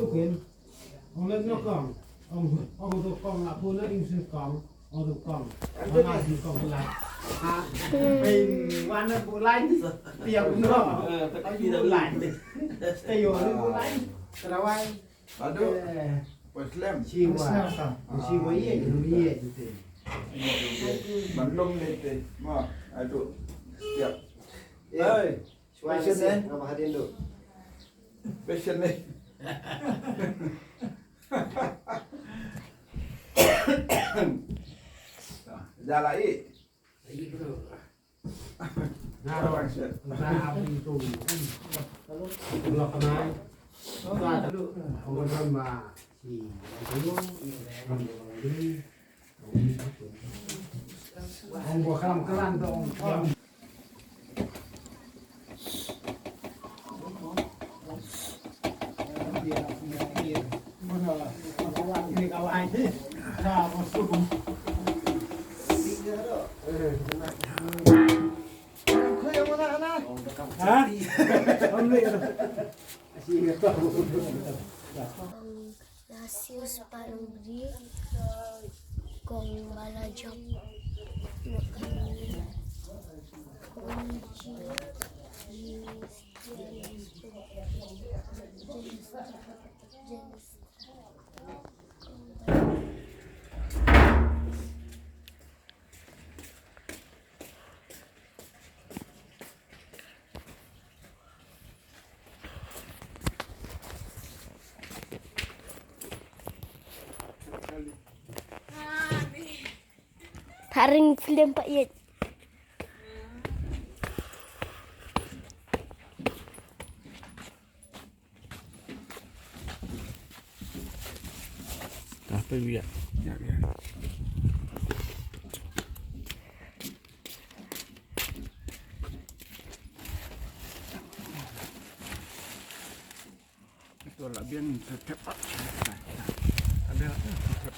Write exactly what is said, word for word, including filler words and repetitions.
Kin. Ong len no kong. Ong, ong to kong la pu na ing sin kong. Ong to kong. Ong la sin kong la. Ha. Pin wan na bu lain. Pia bu no. Ong bu lain. Stay yo bu lain. Terawai. Aduh. Eh. Poslem. Siwa. Siwa ye, ye te. Bandung ni te. Ma, aduh. Siap. Eh. Hai. Shwa. Patient, eh? Ngam hadien tu. Patient, eh? Jalan, eh? Nah, orang siap. Entah apa itu. Blok kemai. Entah tu. Kemudian, ma, si, Nasius Paluri, kong ba la jop, kong ji, ji, Tharing film pa yet. Dah tu ya. Ya, ya. Itu lah biar ni tetap. Ada tetap.